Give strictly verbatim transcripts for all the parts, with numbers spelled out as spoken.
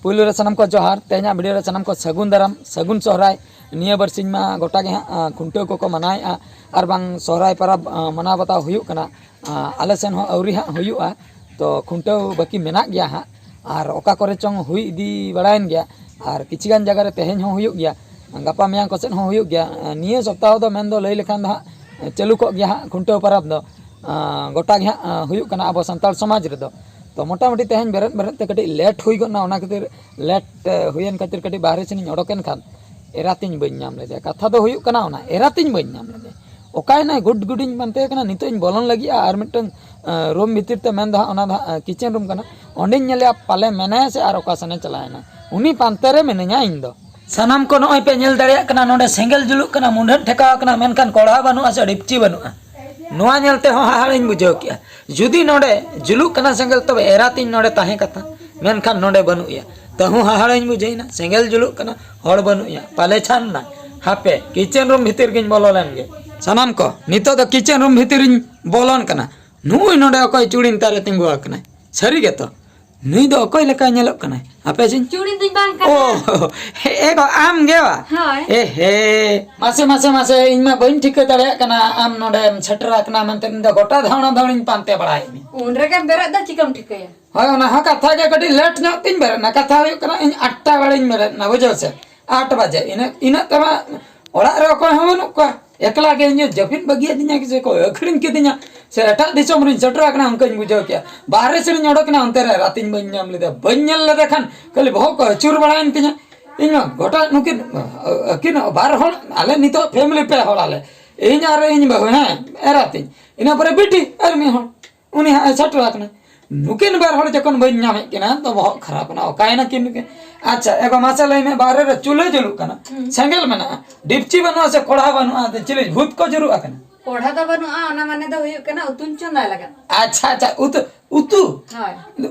ᱯᱩᱭᱞᱩ ᱨᱮ ᱥᱟᱱᱟᱢ ᱠᱚ ᱡᱚᱦᱟᱨ᱾ ᱛᱮᱦᱮᱧᱟᱜ ᱵᱷᱤᱰᱤᱭᱳ ᱨᱮ ᱥᱟᱱᱟᱢ ᱠᱚ ᱥᱟᱹᱜᱩᱱ ᱫᱟᱨᱟᱢ, ᱥᱟᱹᱜᱩᱱ ᱥᱚᱦᱨᱟᱭ᱾ ᱱᱤᱭᱟᱹ ᱵᱟᱨᱥᱤᱧ ᱢᱟ ᱜᱚᱴᱟ ᱜᱮ ᱦᱟᱸᱜ, ᱟᱸ, ᱠᱷᱩᱱᱴᱟᱹᱣ ᱠᱚᱠᱚ ᱢᱟᱱᱟᱣᱮᱫᱼᱟ, ᱟᱨ ᱵᱟᱝ ᱥᱚᱦᱨᱟᱭ ᱯᱚᱨᱚᱵᱽ, ᱟᱸ, ᱢᱟᱱᱟᱣ ᱵᱟᱛᱟᱣ ᱦᱩᱭᱩᱜ ᱠᱟᱱᱟ᱾ ᱟᱸ, ᱟᱞᱮ ᱥᱮᱱ ᱦᱚᱸ ᱟᱹᱣᱨᱤ ᱦᱟᱸᱜ ᱦᱩᱭᱩᱜᱼᱟ, ᱛᱚ ᱠᱷᱩᱱᱴᱟᱹᱣ ᱵᱟᱹᱠᱤ ᱢᱮᱱᱟᱜ ᱜᱮᱭᱟ ᱦᱟᱸᱜ, ᱟᱨ ᱚᱠᱟ ᱠᱚᱨᱮ ᱪᱚᱝ ᱦᱩᱭ ᱤᱫᱤ ᱵᱟᱲᱟᱭᱮᱱ ᱜᱮᱭᱟ, ᱟᱨ ᱠᱤᱪᱷᱤ ᱜᱟᱱ ᱡᱟᱭᱜᱟ ᱨᱮ ᱛᱮᱦᱮᱧ ᱦᱚᱸ ᱦᱩᱭᱩᱜ ᱜᱮᱭᱟ, ᱜᱟᱯᱟ ᱢᱮᱭᱟᱝ ᱠᱚ ᱥᱮᱫ ᱦᱚᱸ ᱦᱩᱭᱩᱜ ᱜᱮᱭᱟ᱾ ᱟᱸ, ᱱᱤᱭᱟᱹ ᱥᱚᱯᱛᱟᱦᱚ ᱫᱚ ᱢᱮᱱ ᱫᱚ ᱞᱟᱹᱭ ᱞᱮᱠᱷᱟᱱ ᱫᱚ ᱦᱟᱸᱜ ᱪᱟᱹᱞᱩ ᱠᱚᱜ ᱜᱮᱭᱟ ᱦᱟᱸᱜ ᱠᱷᱩᱱᱴᱟᱹᱣ ᱯᱚᱨᱚᱵᱽ ᱫᱚ᱾ ᱟᱸ, ᱜᱚᱴᱟ ᱜᱮ ᱦᱟᱸᱜ, ᱟᱸ, ᱦᱩᱭᱩᱜ ᱠᱟᱱᱟ ᱟᱵᱚ ᱥᱟᱱᱛᱟᱲ ᱥᱚᱢᱟᱡᱽ ᱨᱮᱫᱚ᱾ ᱛᱚ ᱢᱚᱴᱟᱢᱩᱴᱤ ᱛᱮᱦᱮᱧ ᱵᱮᱨᱮᱫ ᱵᱮᱨᱮᱫ ᱛᱮ ᱠᱟᱹᱴᱤᱡ ᱞᱮᱴ ᱦᱩᱭ ᱜᱚᱫ ᱮᱱᱟ, ᱚᱱᱟ ᱠᱷᱟᱹᱛᱤᱨ ᱞᱮᱴ, ᱮ, ᱦᱩᱭᱮᱱ ᱠᱷᱟᱹᱛᱤᱨ ᱠᱟᱹᱴᱤᱡ ᱵᱟᱦᱨᱮ ᱥᱮᱱᱤᱧ ᱚᱰᱚᱠᱮᱱ ᱠᱷᱟᱱ ᱮᱨᱟᱛᱤᱧ ᱵᱟᱹᱧ ᱧᱟᱢ ᱞᱮᱫᱮᱭᱟ᱾ ᱠᱟᱛᱷᱟ ᱫᱚ ᱦᱩᱭᱩᱜ ᱠᱟᱱᱟ ᱚᱱᱟ, ᱮᱨᱟᱛᱤᱧ ᱵᱟᱹᱧ ᱧᱟᱢ ᱞᱮᱫᱮᱭᱟ᱾ ᱚᱠᱟᱭᱮᱱᱟᱭ? ᱜᱩᱰ ᱜᱩᱰᱤᱧ ᱯᱟᱱᱛᱮ ᱠᱟᱱᱟ, ᱱᱤᱛᱚᱜ ᱤᱧ ᱵᱚᱞᱚᱱ ᱞᱟᱹᱜᱤᱫᱼᱟ ᱟᱨ ᱢᱤᱫᱴᱟᱝ, ᱮ, ᱨᱩᱢ ᱵᱷᱤᱛᱤᱨ ᱛᱮ, ᱢᱮᱱ ᱫᱚ ᱦᱟᱸᱜ ᱚᱱᱟ ᱫᱚ ᱦᱟᱸᱜ, ᱮ, ᱠᱤᱪᱮᱱ ᱨᱩᱢ ᱠᱟᱱᱟ, ᱚᱸᱰᱮᱧ ᱧᱮᱞᱮᱭᱟ ᱯᱟᱞᱮ ᱢᱮᱱᱟᱭᱟ ᱥᱮ ᱟᱨ ᱚᱠᱟ ᱥᱮᱱᱮ ᱪᱟᱞᱟᱣᱮᱱᱟ, ᱩᱱᱤ ᱯᱟᱱᱛᱮ ᱨᱮ ᱢᱤᱱᱟᱹᱧᱟ ᱤᱧ ᱫᱚ᱾ ᱥᱟᱱᱟᱢ ᱠᱚ ᱱᱚᱜᱼᱚᱭ ᱯᱮ ᱧᱮᱞ ᱫᱟᱲᱮᱭᱟᱜ ᱠᱟᱱᱟ, ᱱᱚᱰᱮ ᱥᱮᱸᱜᱮᱞ ᱡᱩᱞᱩᱜ ᱠᱟᱱᱟ, ᱢᱩᱸᱰᱷᱟᱹᱫ ᱴᱷᱮᱠᱟᱣ ᱠᱟᱱᱟ, ᱢᱮᱱᱠᱷᱟᱱ ᱠᱚᱲᱦᱟ ᱵᱟᱹᱱᱩᱜᱼᱟ ᱥᱮ ᱰᱤᱯᱪᱤ ᱵᱟᱹᱱᱩᱜᱼᱟ᱾ ᱱᱚᱣᱟ ᱧᱮᱞ ᱛᱮᱦᱚᱸ ᱦᱟᱦᱟᱲᱟᱧ ᱵᱩᱡᱷᱟᱹᱣ ᱠᱮᱜᱼᱟ᱾ ᱡᱩᱫᱤ ᱱᱚᱰᱮ ᱡᱩᱞᱩᱜ ᱠᱟᱱᱟ ᱥᱮᱸᱜᱮᱞ, ᱛᱚᱵᱮ ᱮᱨᱟᱛᱤᱧ ᱱᱚᱰᱮ ᱛᱟᱦᱮᱸ ᱠᱟᱛᱷᱟ, ᱢᱮᱱᱠᱷᱟᱱ ᱱᱚᱰᱮ ᱵᱟᱹᱱᱩᱜᱼᱟ᱾ ᱛᱟᱹᱦᱩᱸ ᱦᱟᱦᱟᱲᱟᱧ ᱵᱩᱡᱷᱟᱹᱣᱮᱱᱟ, ᱥᱮᱸᱜᱮᱞ ᱡᱩᱞᱩᱜ ᱠᱟᱱᱟ, ᱦᱚᱲ ᱵᱟᱹᱱᱩᱜᱼᱟ, ᱯᱟᱞᱮ ᱪᱷᱟᱱ ᱱᱟ᱾ ᱦᱟᱯᱮ, ᱠᱤᱪᱮᱱ ᱨᱩᱢ ᱵᱷᱤᱛᱤᱨ ᱜᱤᱧ ᱵᱚᱞᱚ ᱞᱮᱱ ᱜᱮ᱾ ᱥᱟᱱᱟᱢ ᱠᱚ, ᱱᱤᱛᱚᱜ ᱫᱚ ᱠᱤᱪᱮᱱ ᱨᱩᱢ ᱵᱷᱤᱛᱤᱨᱤᱧ ᱵᱚᱞᱚᱱ ᱠᱟᱱᱟ᱾ ᱱᱩᱭ ᱱᱚᱰᱮ ᱚᱠᱚᱭ ᱪᱩᱲᱤᱱ ᱛᱟᱨᱮ ᱛᱤᱸᱜᱩ ᱟᱠᱟᱱᱟᱭ? ᱥᱟᱹᱨᱤ ᱜᱮᱛᱚ, ᱱᱩᱭ ᱫᱚ ᱚᱠᱚᱭ ᱞᱮᱠᱟᱭ ᱧᱮᱞᱚᱜ ᱠᱟᱱᱟᱭ? ᱟᱯᱮ ᱪᱮᱫ? ᱪᱩᱲᱤᱱ ᱫᱩᱧ ᱵᱟᱝ ᱠᱟᱱᱟ᱾ ᱳ, ᱮ ᱜᱚ, ᱟᱢ ᱜᱮ ᱵᱟ? ᱦᱳᱭ᱾ ᱮ ᱦᱮ, ᱢᱟᱥᱮ, ᱢᱟᱥᱮ, ᱢᱟᱥᱮ, ᱤᱧ ᱢᱟ ᱵᱟᱹᱧ ᱴᱷᱤᱠᱟᱹ ᱫᱟᱲᱮᱭᱟᱜ ᱠᱟᱱᱟ ᱟᱢ ᱱᱚᱰᱮᱢ ᱥᱮᱴᱮᱨ ᱟᱠᱟᱱᱟ ᱢᱮᱱᱛᱮ᱾ ᱤᱧ ᱫᱚ ᱜᱚᱴᱟ ᱫᱷᱟᱣᱬᱟ ᱫᱷᱟᱣᱬᱤᱧ ᱯᱟᱱᱛᱮ ᱵᱟᱲᱟᱭᱮᱫ ᱢᱮ᱾ ᱩᱱ ᱨᱮᱜᱮᱢ ᱵᱮᱨᱮᱫ ᱫᱟ, ᱪᱤᱠᱟᱹᱢ ᱴᱷᱤᱠᱟᱹᱭᱟ? ᱦᱳᱭ, ᱚᱱᱟ ᱦᱚᱸ ᱠᱟᱛᱷᱟ ᱜᱮ, ᱠᱟᱹᱴᱤᱡ ᱞᱮᱴ ᱧᱚᱜ ᱛᱤᱧ ᱵᱮᱨᱮᱫ ᱮᱱᱟ᱾ ᱠᱟᱛᱷᱟ ᱦᱩᱭᱩᱜ ᱠᱟᱱᱟ, ᱤᱧ ᱟᱴ ᱴᱟ ᱵᱮᱲᱟᱧ ᱵᱮᱨᱮᱫ ᱮᱱᱟ, ᱵᱩᱡᱷᱟᱹᱣ ᱥᱮ? ᱟᱴ ᱵᱟᱡᱮ᱾ ᱤᱱᱟᱹ, ᱤᱱᱟᱹᱜ ᱛᱮᱢᱟ ᱚᱲᱟᱜ ᱨᱮ ᱚᱠᱚᱭ ᱦᱚᱸ ᱵᱟᱹᱱᱩᱜ ᱠᱚᱣᱟ᱾ ᱮᱠᱞᱟ ᱜᱮ ᱤᱧ ᱡᱟᱹᱯᱤᱫ ᱵᱟᱹᱜᱤᱭᱟᱫᱤᱧᱟ ᱥᱮ ᱠᱚ ᱟᱹᱠᱷᱨᱤᱧ ᱠᱤᱫᱤᱧᱟ ᱥᱮ ᱮᱴᱟᱜ ᱫᱤᱥᱚᱢ ᱨᱤᱧ ᱥᱮᱴᱮᱨ ᱟᱠᱟᱱᱟ, ᱚᱱᱠᱟᱧ ᱵᱩᱡᱷᱟᱹᱣ ᱠᱮᱜᱼᱟ᱾ ᱵᱟᱦᱨᱮ ᱥᱮᱫ ᱤᱧ ᱚᱰᱚᱠ ᱮᱱᱟ, ᱚᱱᱛᱮ ᱨᱮ ᱨᱟᱛᱤᱧ ᱵᱟᱹᱧ ᱧᱟᱢ ᱞᱮᱫᱟ᱾ ᱵᱟᱹᱧ ᱧᱮᱞ ᱞᱮᱫᱮ ᱠᱷᱟᱱ ᱠᱷᱟᱹᱞᱤ ᱵᱚᱦᱚᱜ ᱠᱚ ᱟᱹᱪᱩᱨ ᱵᱟᱲᱟᱭᱮᱱ ᱛᱤᱧᱟ᱾ ᱤᱧ ᱢᱟ ᱜᱚᱴᱟ ᱱᱩᱠᱤᱱ, ᱟᱹᱠᱤᱱ ᱵᱟᱨ ᱦᱚᱲ, ᱟᱞᱮ ᱱᱤᱛᱚᱜ ᱯᱷᱮᱢᱮᱞᱤ ᱯᱮ ᱦᱚᱲ ᱟᱞᱮ, ᱤᱧ ᱟᱨ ᱤᱧ ᱵᱟᱹᱦᱩ, ᱦᱮᱸ, ᱮᱨᱟᱛᱤᱧ, ᱤᱱᱟᱹ ᱯᱚᱨᱮ ᱵᱤᱴᱤ ᱟᱨ ᱢᱤᱫ ᱦᱚᱲ᱾ ᱩᱱᱤ ᱦᱟᱸᱜ ᱮ ᱥᱮᱴᱮᱨ ᱟᱠᱟᱱᱟ᱾ ᱱᱩᱠᱤᱱ ᱵᱟᱨ ᱦᱚᱲ ᱡᱚᱠᱷᱚᱱ ᱵᱟᱹᱧ ᱧᱟᱢᱮᱫ ᱠᱤᱱᱟ, ᱛᱚ ᱵᱚᱦᱚᱜ ᱠᱷᱟᱨᱟᱯ ᱮᱱᱟ, ᱚᱠᱟᱭᱮᱱᱟ ᱠᱤᱱ ᱱᱩᱠᱤᱱ? ᱟᱪᱪᱷᱟ, ᱮ ᱜᱚ, ᱢᱟᱥᱮ ᱞᱟᱹᱭ ᱢᱮ, ᱵᱟᱦᱨᱮ ᱨᱮ ᱪᱩᱞᱦᱟᱹ ᱡᱩᱞᱩᱜ ᱠᱟᱱᱟ, ᱦᱩᱸ᱾ ᱥᱮᱸᱜᱮᱞ ᱢᱮᱱᱟᱜᱼᱟ, ᱰᱤᱯᱪᱤ ᱵᱟᱹᱱᱩᱜᱼᱟ ᱥᱮ ᱠᱚᱲᱦᱟ ᱵᱟᱹᱱᱩᱜᱼᱟ, ᱟᱫᱚ ᱪᱤᱞᱤ ᱵᱷᱩᱛ ᱠᱚ ᱡᱩᱨᱩᱜ ᱟᱠᱟᱱᱟ? ᱠᱚᱲᱦᱟ ᱫᱚ ᱵᱟᱹᱱᱩᱜᱼᱟ, ᱚᱱᱟ ᱢᱟᱱᱮ ᱫᱚ ᱦᱩᱭᱩᱜ ᱠᱟᱱᱟ ᱩᱛᱩᱧ ᱪᱚᱸᱫᱟᱭ ᱞᱟᱜᱟᱫ᱾ ᱟᱪᱪᱷᱟ, ᱟᱪᱪᱷᱟ, ᱩᱛᱩ, ᱩᱛᱩ? ᱦᱳᱭ᱾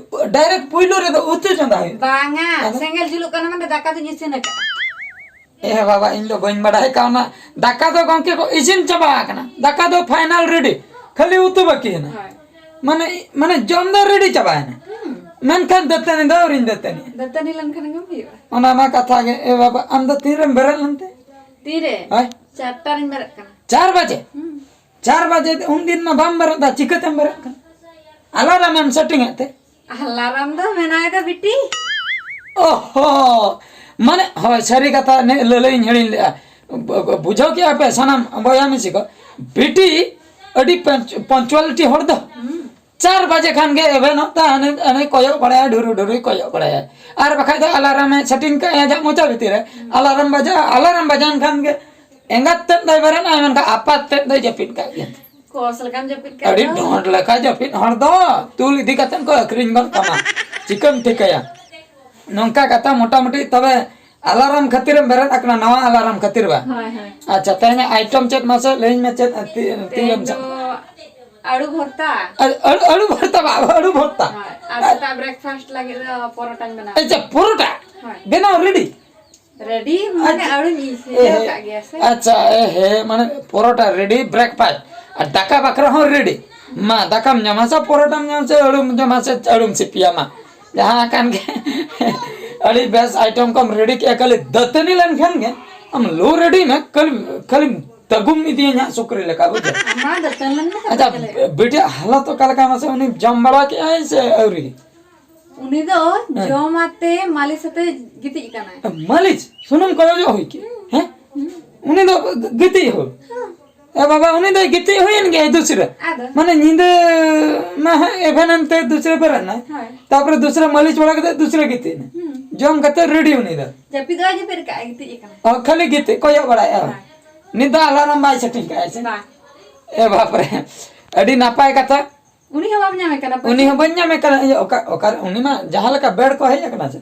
ᱰᱟᱭᱨᱮᱠᱴ ᱯᱩᱭᱞᱩ ᱨᱮᱫᱚ ᱩᱛᱩ ᱪᱚᱸᱫᱟ ᱦᱩᱭᱩᱜᱼᱟ? ᱵᱟᱝᱟ, ᱟᱫᱚ? ᱥᱮᱸᱜᱮᱞ ᱡᱩᱞᱩᱜ ᱠᱟᱱᱟ ᱢᱟᱱᱮ ᱫᱟᱠᱟ ᱫᱩᱧ ᱤᱥᱤᱱ ᱟᱠᱟᱫᱼᱟ᱾ ᱮ ᱵᱟᱵᱟ, ᱤᱧ ᱫᱚ ᱵᱟᱹᱧ ᱵᱟᱰᱟᱭ ᱠᱟᱣᱱᱟ᱾ ᱫᱟᱠᱟ ᱫᱚ ᱜᱚᱝᱠᱮ ᱠᱚ ᱤᱥᱤᱱ ᱪᱟᱵᱟ ᱟᱠᱟᱱᱟ, ᱫᱟᱠᱟ ᱫᱚ ᱯᱷᱟᱭᱱᱟᱞ ᱨᱮᱰᱤ, ᱠᱷᱟᱹᱞᱤ ᱩᱛᱩ ᱵᱟᱹᱠᱤ ᱦᱮᱱᱟᱜᱼᱟ᱾ ᱦᱳᱭ᱾ ᱢᱟᱱᱮ, ᱢᱟᱱᱮ ᱡᱚᱢ ᱫᱚ ᱨᱮᱰᱤ ᱪᱟᱵᱟᱭᱮᱱᱟ᱾ ᱦᱩᱸ᱾ ᱢᱮᱱᱠᱷᱟᱱ ᱫᱟᱹᱛᱟᱹᱱᱤ ᱫᱚ ᱟᱹᱣᱨᱤᱧ ᱫᱟᱹᱛᱟᱹᱱᱤᱜᱼᱟ᱾ ᱫᱟᱹᱛᱟᱹᱱᱤ ᱞᱮᱱᱠᱷᱟᱱ ᱜᱮᱢ ᱦᱩᱭᱩᱜᱼᱟ᱾ ᱚᱱᱟ ᱢᱟ ᱠᱟᱛᱷᱟ ᱜᱮ᱾ ᱮ ᱵᱟᱵᱟ, ᱟᱢ ᱫᱚ ᱛᱤᱱᱨᱮᱢ ᱵᱮᱨᱮᱫ ᱞᱮᱱᱛᱮ? ᱛᱤᱨᱮ? ᱦᱳᱭ᱾ ᱪᱟᱨᱴᱟ ᱨᱤᱧ ᱵᱮᱨᱮᱫ ᱠᱟᱱᱟ᱾ ᱪᱟᱨ ᱵᱟᱡᱮ? ᱦᱩᱸ᱾ ᱪᱟᱨ ᱵᱟᱡᱮ ᱩᱱᱫᱤᱱ ᱢᱟ ᱵᱟᱢ ᱵᱮᱨᱮᱫ ᱫᱟ, ᱪᱤᱠᱟᱹᱛᱮᱢ ᱵᱮᱨᱮᱫ ᱠᱟᱱᱟ? ᱟᱞᱟᱨᱟᱢ ᱮᱢ ᱥᱮᱴᱤᱝ ᱮᱫ ᱛᱮ? ᱟᱞᱟᱨᱟᱢ ᱫᱚ ᱢᱮᱱᱟᱭ ᱫᱚ ᱵᱤᱴᱤ᱾ ᱚᱦᱚ, ᱢᱟᱱᱮ, ᱦᱳᱭ, ᱥᱟᱹᱨᱤ ᱠᱟᱛᱷᱟ, ᱱᱮ ᱞᱟᱹᱞᱟᱹᱭᱤᱧ ᱦᱤᱲᱤᱧ ᱞᱮᱜᱼᱟ᱾ ᱵᱩ-, ᱵᱩ-, ᱵᱩᱡᱷᱟᱹᱣ ᱠᱮᱜᱼᱟ ᱯᱮ ᱥᱟᱱᱟᱢ ᱵᱚᱭᱦᱟ ᱢᱤᱥᱤ ᱠᱚ, ᱵᱤᱴᱤ ᱟᱹᱰᱤ ᱯᱚᱧᱪ-, ᱯᱚᱧᱪᱩᱣᱟᱞᱤᱴᱤ ᱦᱚᱲ ᱫᱚ᱾ ᱦᱩᱸ᱾ ᱪᱟᱨ ᱵᱟᱡᱮ ᱠᱷᱟᱱ ᱜᱮ ᱮᱵᱷᱮᱱᱚᱜ ᱛᱟ, ᱦᱟᱱᱮ, ᱦᱟᱱᱮ ᱠᱚᱭᱚᱜ ᱵᱟᱲᱟᱭᱟ, ᱰᱷᱩᱨᱩ ᱰᱷᱩᱨᱩᱭ ᱠᱚᱭᱚᱜ ᱵᱟᱲᱟᱭᱟ᱾ ᱟᱨ ᱵᱟᱠᱷᱟᱡ ᱫᱚ ᱟᱞᱟᱨᱟᱢ ᱮ ᱥᱮᱴᱤᱝ ᱠᱟᱜᱼᱟ ᱟᱡᱟᱜ ᱢᱚᱪᱟ ᱵᱷᱤᱛᱤᱨ ᱨᱮ᱾ ᱦᱩᱸ᱾ ᱟᱞᱟᱨᱟᱢ ᱵᱟᱡᱟᱜᱼᱟ, ᱟᱞᱟᱨᱟᱢ ᱵᱟᱡᱟᱣᱮᱱ ᱠᱷᱟᱱ ᱜᱮ ᱮᱸᱜᱟᱛ ᱛᱮᱫ ᱫᱚᱭ ᱵᱮᱨᱮᱫᱼᱟ, ᱢᱮᱱᱠᱷᱟᱱ ᱟᱯᱟᱛ ᱛᱮᱫ ᱫᱚᱭ ᱡᱟᱹᱯᱤᱫ ᱠᱟᱜ ᱜᱮᱭᱟ᱾ ᱠᱚᱥ ᱞᱮᱠᱟᱢ ᱡᱟᱹᱯᱤᱫ ᱠᱟᱜ ᱟᱹᱰᱤ ᱫᱚ᱾ ᱰᱷᱚᱸᱰ ᱞᱮᱠᱟ ᱡᱟᱹᱯᱤᱫ ᱦᱚᱲ ᱫᱚ, ᱛᱩᱞ ᱤᱫᱤ ᱠᱟᱛᱮ ᱠᱚ ᱟᱹᱠᱷᱨᱤᱧ ᱜᱚᱫ ᱠᱟᱢᱟ᱾ ᱪᱤᱠᱟᱹᱢ ᱴᱷᱤᱠᱟᱹᱭᱟ? ᱱᱚᱝᱠᱟ ᱠᱟᱛᱷᱟ ᱢᱚᱴᱟᱢᱩᱴᱤ᱾ ᱛᱚᱵᱮ ᱟᱞᱟᱨᱟᱢ ᱠᱷᱟᱹᱛᱤᱨ ᱮᱢ ᱵᱮᱨᱮᱫ ᱟᱠᱟᱱᱟ, ᱱᱟᱣᱟ ᱟᱞᱟᱨᱟᱢ ᱠᱷᱟᱹᱛᱤᱨ ᱵᱟ? ᱦᱳᱭ, ᱦᱳᱭ᱾ ᱟᱪᱪᱷᱟ, ᱛᱮᱦᱮᱧᱟᱜ ᱟᱭᱴᱮᱢ ᱪᱮᱫ ᱢᱟᱥᱮ ᱞᱟᱹᱭᱟᱹᱧ ᱢᱮ, ᱪᱮᱫ ᱛᱤ-, ᱛᱮᱦᱮᱧ ᱛᱤᱨᱮᱢ ᱫᱚ ᱥᱟᱵ? ᱟᱹᱲᱩ ᱵᱷᱚᱨᱛᱟ᱾ ᱟᱹ-, ᱟᱹᱲᱩ, ᱟᱹᱲᱩ ᱵᱷᱚᱨᱛᱟ ᱵᱟ, ᱟᱹᱲᱩ ᱵᱷᱚᱨᱛᱟ᱾ ᱦᱳᱭ, ᱟᱨ ᱥᱮᱛᱟᱜ breakfast ᱞᱟᱹᱜᱤᱫ ᱫᱚ ᱯᱚᱨᱚᱴᱟᱧ ᱵᱮᱱᱟᱣ ᱟᱪᱪᱷᱟ, ᱠᱮᱫᱟ᱾ ᱯᱚᱨᱚᱴᱟ? ᱦᱳᱭ᱾ ᱵᱮᱱᱟᱣ ready? Ready ᱢᱟᱱᱮ ᱟᱪᱪᱷᱟ᱾ ᱟᱹᱲᱩᱧ ᱤᱥᱤᱱ ᱮ ᱦᱮ, ᱟᱠᱟᱫ ᱜᱮᱭᱟ ᱥᱮ᱾ ᱟᱪᱪᱷᱟ, ᱮ ᱦᱮ, ᱢᱟᱱᱮ ᱯᱚᱨᱚᱴᱟ ready, breakfast᱾ ᱟᱨ ᱫᱟᱠᱟ ᱵᱟᱠᱷᱨᱟ ᱦᱚᱸ ready᱾ ᱢᱟ, ᱫᱟᱠᱟᱢ ᱡᱚᱢᱟ ᱥᱮ ᱯᱚᱨᱚᱴᱟᱢ ᱡᱚᱢᱟ ᱥᱮ ᱟᱹᱲᱩᱢ ᱡᱚᱢᱟ ᱥᱮ ᱟᱹᱲᱩᱢ ᱥᱤᱯᱤᱭᱟ, ᱢᱟ᱾ ᱡᱟᱦᱟᱸ ᱠᱟᱱ ᱜᱮ᱾ ᱟᱹᱰᱤ ᱵᱮᱥ item ᱠᱚᱢ ready ᱠᱮᱜᱼᱟ, ᱠᱷᱟᱹᱞᱤ ᱫᱟᱹᱛᱟᱹᱱᱤ ᱞᱮᱱᱠᱷᱟᱱ ᱜᱮ ᱟᱢ ᱞᱩ ready ᱢᱮ, ᱠᱷᱟᱹᱞᱤ, ᱠᱷᱟᱹᱞᱤᱢ ᱛᱟᱹᱜᱩᱢ ᱤᱫᱤᱭᱟᱹᱧ ᱦᱟᱸᱜ ᱥᱩᱠᱨᱤ ᱞᱮᱠᱟ, ᱵᱩᱡᱷᱟᱹᱣ? ᱟᱢ ᱢᱟ ᱫᱟᱹᱛᱟᱹᱱᱤ ᱞᱮᱱ ᱜᱮ ᱟᱪᱪᱷᱟ, ᱠᱷᱟᱹᱞᱤ᱾ ᱵᱤᱴᱤᱭᱟᱜ ᱦᱟᱞᱚᱛ ᱚᱠᱟ ᱞᱮᱠᱟ ᱢᱟᱥᱮ, ᱩᱱᱤ ᱡᱚᱢ ᱵᱟᱲᱟ ᱠᱮᱜᱼᱟᱭ ᱥᱮ ᱟᱹᱣᱨᱤ? ᱩᱱᱤ ᱫᱚ ᱦᱮᱸ᱾ ᱡᱚᱢ ᱟᱛᱮ ᱢᱟᱹᱞᱤᱥ ᱟᱛᱮ ᱜᱤᱛᱤᱡ ᱠᱟᱱᱟᱭ᱾ ᱢᱟᱹᱞᱤᱥ? ᱥᱩᱱᱩᱢ ᱠᱚ ᱚᱡᱚᱜ ᱦᱩᱭ ᱠᱮᱜᱼᱟ? ᱦᱩᱸ᱾ ᱦᱮᱸ? ᱦᱩᱸ᱾ ᱩᱱᱤ ᱫᱚ ᱜᱤᱛᱤᱡ ᱦᱚᱲ? ᱦᱮᱸ᱾ ᱮ ᱵᱟᱵᱟ, ᱩᱱᱤ ᱫᱚᱭ ᱜᱤᱛᱤᱡ ᱦᱩᱭᱮᱱ ᱜᱮᱭᱟᱭ ᱫᱩᱥᱨᱟ᱾ ᱟᱫᱚ? ᱢᱟᱱᱮ ᱧᱤᱫᱟᱹ ᱢᱟ ᱦᱟᱸᱜ ᱮᱵᱷᱮᱱ ᱮᱱᱛᱮ ᱫᱩᱥᱨᱟ ᱵᱮᱨᱮᱫ ᱮᱱᱟᱭ᱾ ᱦᱳᱭ᱾ ᱛᱟᱯᱚᱨᱮ ᱫᱩᱥᱨᱟ ᱢᱟᱹᱞᱤᱥ ᱵᱟᱲᱟ ᱠᱟᱛᱮ ᱫᱩᱥᱨᱟ ᱜᱤᱛᱤᱡ ᱮᱱᱟᱭ᱾ ᱦᱩᱸ᱾ ᱡᱚᱢ ᱠᱟᱛᱮ ready ᱩᱱᱤ ᱫᱚ᱾ ᱡᱟᱹᱯᱤᱫ ᱫᱚ ᱵᱟᱭ ᱡᱟᱹᱯᱤᱫ ᱠᱟᱜᱼᱟ, ᱜᱤᱛᱤᱡ ᱟᱠᱟᱱᱟᱭ᱾ ᱚ, ᱠᱷᱟᱹᱞᱤ ᱜᱤᱛᱤᱡ, ᱠᱚᱭᱚᱜ ᱵᱟᱲᱟᱭᱮᱜᱼᱟ᱾ ᱦᱳᱭ᱾ ᱱᱤᱛ ᱫᱚ ᱟᱞᱟᱨᱟᱢ ᱵᱟᱭ setting ᱠᱟᱜᱼᱟ ᱥᱮ? ᱵᱟᱝ᱾ ᱮ ᱵᱟᱯ ᱨᱮ, ᱟᱹᱰᱤ ᱱᱟᱯᱟᱭ ᱠᱟᱛᱷᱟ᱾ ᱩᱱᱤ ᱦᱚᱸ ᱵᱟᱢ ᱧᱟᱢᱮ ᱠᱟᱱᱟ ᱯᱟᱪᱮ? ᱩᱱᱤ ᱦᱚᱸ ᱵᱟᱹᱧ ᱧᱟᱢᱮ ᱠᱟᱱᱟ᱾ ᱤᱭᱟᱹ, ᱚᱠᱟ, ᱚᱠᱟᱨᱮ? ᱩᱱᱤ ᱢᱟ ᱡᱟᱦᱟᱸ ᱞᱮᱠᱟ bed ᱠᱚ ᱦᱮᱡ ᱟᱠᱟᱱᱟ ᱥᱮ,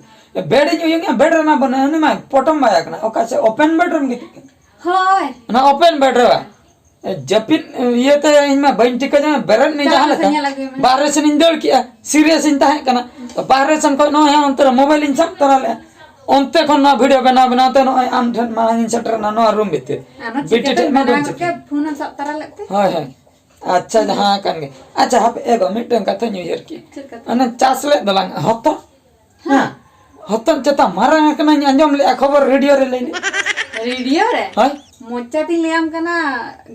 bed ᱤᱧ ᱩᱭᱩᱝᱮᱜᱼᱟ, bed ᱨᱮᱢᱟ ᱵᱟᱹᱱᱩᱜᱼᱟ᱾ ᱩᱱᱤ ᱢᱟ ᱯᱚᱴᱚᱢ ᱵᱟᱭ ᱟᱠᱟᱱᱟ᱾ ᱚᱠᱟ ᱥᱮ open bed ᱨᱮᱢ ᱜᱤᱛᱤᱡ ᱠᱟᱱᱟ? ᱦᱳᱭ᱾ ᱚᱱᱟ open bed ᱨᱮ ᱵᱟ? ᱡᱟᱹᱯᱤᱫ ᱤᱭᱟᱹᱛᱮ ᱤᱧ ᱢᱟ ᱵᱟᱹᱧ ᱴᱷᱤᱠᱟᱹ ᱡᱟᱦᱟᱸ ᱵᱮᱨᱮᱫ ᱱᱟᱹᱧ ᱪᱟᱞᱟᱜ ᱡᱟᱦᱟᱸ ᱢᱮᱥᱮ ᱞᱮᱠᱟ᱾ ᱧᱮᱞ ᱟᱹᱜᱩᱭ ᱢᱮ᱾ ᱵᱟᱦᱨᱮ ᱥᱮᱱ ᱤᱧ ᱫᱟᱹᱲ ᱠᱮᱜᱼᱟ, serious ᱤᱧ ᱛᱟᱦᱮᱸ ᱠᱟᱱᱟ᱾ ᱛᱚ ᱵᱟᱦᱨᱮ ᱥᱮᱱ ᱠᱷᱚᱱ ᱱᱚᱜᱼᱚᱭ ᱦᱟᱸᱜ ᱚᱱᱛᱮ ᱨᱮ mobile ᱤᱧ ᱥᱟᱵ ᱛᱚᱨᱟ ᱞᱮᱜᱼᱟ᱾ ᱚᱱᱛᱮ ᱠᱷᱚᱱ ᱱᱚᱣᱟ video ᱵᱮᱱᱟᱣ ᱵᱮᱱᱟᱣ ᱛᱮ ᱱᱚᱜᱼᱚᱭ ᱟᱢ ᱴᱷᱮᱱ ᱢᱟᱲᱟᱝ ᱤᱧ ᱥᱮᱴᱮᱨᱮᱱᱟ ᱱᱚᱣᱟ room ᱵᱷᱤᱛᱤᱨ᱾ ᱟᱨ ᱱᱚᱣᱟ ᱵᱤᱴᱤ ᱪᱤᱠᱟᱹᱛᱮ ᱴᱷᱮᱱ ᱢᱟ ᱵᱮᱱᱟᱣ ᱵᱟᱹᱧ ᱜᱚᱫ ᱥᱮᱴᱮᱨ᱾ ᱠᱮᱫ? ᱯᱷᱳᱱ ᱮᱢ ᱥᱟᱵ ᱛᱚᱨᱟ ᱞᱮᱫ ᱛᱮ? ᱦᱳᱭ, ᱦᱳᱭ᱾ ᱟᱪᱪᱷᱟ, ᱡᱟᱦᱟᱸ ᱠᱟᱱ ᱜᱮ᱾ ᱟᱪᱪᱷᱟ, ᱦᱟᱯᱮ, ᱮ ᱜᱚ, ᱢᱤᱫᱴᱟᱝ ᱠᱟᱛᱷᱟᱧ ᱩᱭᱦᱟᱹᱨ ᱠᱮᱫ᱾ ᱪᱮᱫ ᱠᱟᱛᱷᱟ? ᱚᱱᱮ ᱪᱟᱥ ᱞᱮᱫ ᱫᱚᱞᱟᱝ ᱦᱚᱛᱚᱫ᱾ ᱦᱮᱸ᱾ ᱦᱮᱸ, ᱦᱚᱛᱚᱫ ᱪᱮᱛᱟ ᱢᱟᱨᱟᱝ ᱟᱠᱟᱱᱟᱧ ᱟᱸᱡᱚᱢ ᱞᱮᱫᱼᱟ, ᱠᱷᱚᱵᱚᱨ ᱨᱮᱰᱤᱭᱳ ᱨᱮ ᱞᱟᱹᱭ ᱞᱮᱫ᱾ ᱨᱮᱰᱤᱭᱳ ᱨᱮ? ᱦᱳᱭ᱾ ᱢᱚᱪᱟ ᱛᱤᱧ ᱞᱟᱹᱭᱟᱢ ᱠᱟᱱᱟ,